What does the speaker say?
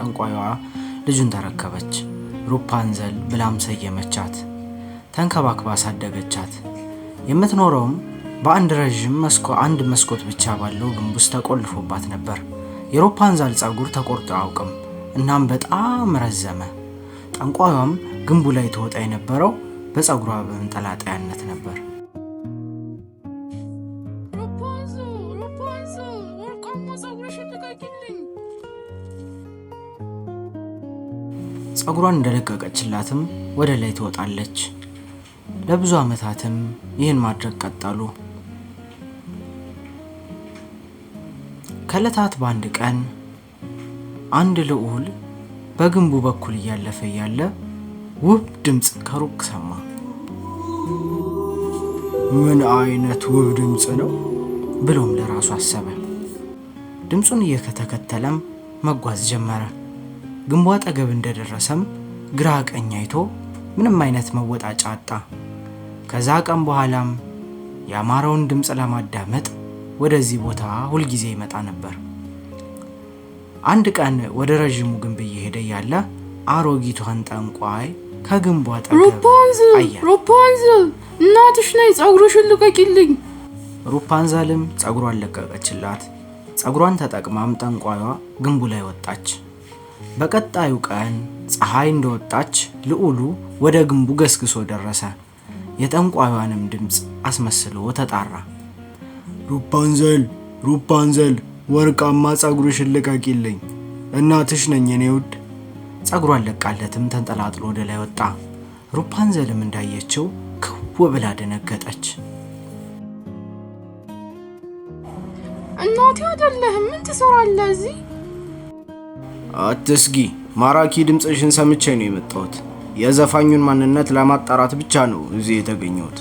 ጠንቋይዋ ልጁን ተረከበች። ሩፓንዘል ብላም ሰየመቻት። ተንከባክባ አሳደገቻት። የምትኖረውም በአንድ ረዥም አንድ መስኮት ብቻ ባለው ግንብ ውስጥ ተቆልፎባት ነበር። የሩፓንዛል ጸጉር ተቆርጦ አያውቅም። እናም በጣም ረዘመ። ጠንቋዩም ግንቡ ላይ ትወጣ የነበረው በጸጉሯ በመንጠላጠያነት ነበር። ሩፓንዝል፣ ሩፓንዝል፣ ወርቃማ ጸጉርሽን ልቀቂልኝ! ጸጉሯን እንደለቀቀችላትም ወደ ላይ ትወጣለች። ለብዙ ዓመታትም ይህን ማድረግ ቀጠሉ። ከዕለታት በአንድ ቀን አንድ ልዑል በግንቡ በኩል እያለፈ እያለ ውብ ድምፅ ከሩቅ ሰማ። ምን አይነት ውብ ድምፅ ነው ብሎም ለራሱ አሰበ። ድምፁን እየተከተለም መጓዝ ጀመረ። ግንቡ አጠገብ እንደደረሰም ግራ ቀኝ አይቶ ምንም አይነት መወጣጫ አጣ። ከዛ ቀን በኋላም ያማረውን ድምፅ ለማዳመጥ ወደዚህ ቦታ ሁልጊዜ ይመጣ ነበር። አንድ ቀን ወደ ረዥሙ ግንብ እየሄደ እያለ አሮጊቷን ጠንቋይ ከግንቡ አጠገብ ሩፓንዝል፣ አያት። ሩፓንዝል፣ እናትሽ ነኝ፣ ጸጉርሽን ልቀቂልኝ! ሩፓንዛልም ጸጉሯን ለቀቀችላት። ጸጉሯን ተጠቅማም ጠንቋይዋ ግንቡ ላይ ወጣች። በቀጣዩ ቀን ፀሐይ እንደወጣች ልዑሉ ወደ ግንቡ ገስግሶ ደረሰ። የጠንቋይዋንም ድምፅ አስመስሎ ተጣራ። ሩፓንዘል፣ ሩፓንዘል፣ ወርቃማ ጸጉርሽን ልቀቂልኝ፣ እናትሽ ነኝ የኔ ውድ። ጸጉሯን ለቃለትም ተንጠላጥሎ ወደ ላይ ወጣ። ሩፓንዘልም እንዳየችው ክው ብላ ደነገጠች። እናቴ አይደለህም፣ ምን ትሰራለህ እዚህ? አትስጊ፣ ማራኪ ድምፅሽን ሰምቼ ነው የመጣሁት። የዘፋኙን ማንነት ለማጣራት ብቻ ነው እዚህ የተገኘሁት።